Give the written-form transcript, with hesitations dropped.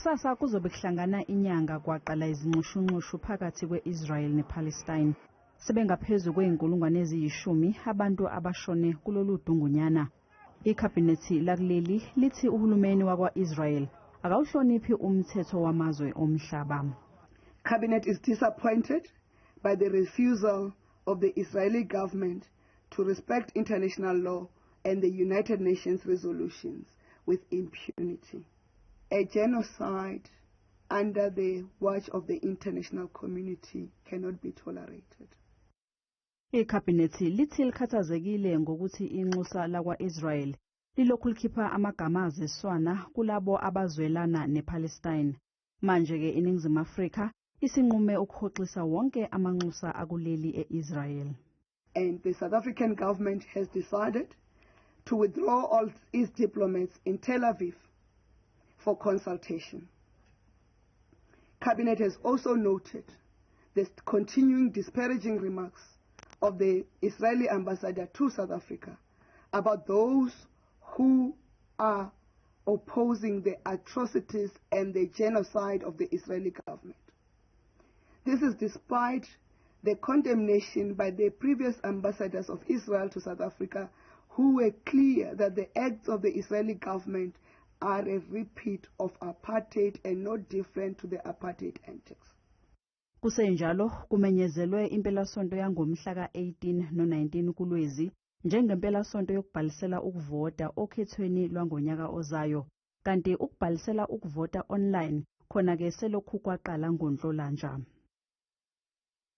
Kusasa kuzobe kuhlangana inyanga kwaqala izinxushunxushu phakathi kwe-Israel nePalestine. Sebengaphezu kwey'nkulungwane eziyishumi abantu abashone kulolu dungunyana. Ikhabhinethi lakuleli lithi uhulumeni wakwa-Israel akawuhloniphi umthetho wamazwe omhlaba. Cabinet is disappointed by the refusal of the Israeli government to respect international law and the United Nations resolutions with impunity. A genocide under the watch of the international community cannot be tolerated. Ikhabhinethi lithi likhathazekile ngokuthi inxusa lakwa-Israel lilokhu likhipha amagama azeswana kulabo abazwelana nePalestine. Manje-ke iNingizimu Afrika isinqume ukuhoxisa wonke amanxusa akuleli e-Israel. And the South African government has decided to withdraw all its diplomats in Tel Aviv for consultation. Cabinet has also noted the continuing disparaging remarks of the Israeli ambassador to South Africa about those who are opposing the atrocities and the genocide of the Israeli government. This is despite the condemnation by the previous ambassadors of Israel to South Africa, who were clear that the acts of the Israeli government are a repeat of apartheid and not different to the apartheid antics. Kusenjalo, kumenyezelwe impelasonto yangomhla ka-18 no-19 kuLwezi njengempelasonto yokubhalisela ukuvota okhethweni lwangonyaka ozayo. Kanti ukubhalisela ukuvota online khona-ke selokhu kwaqala ngoNhlolanja.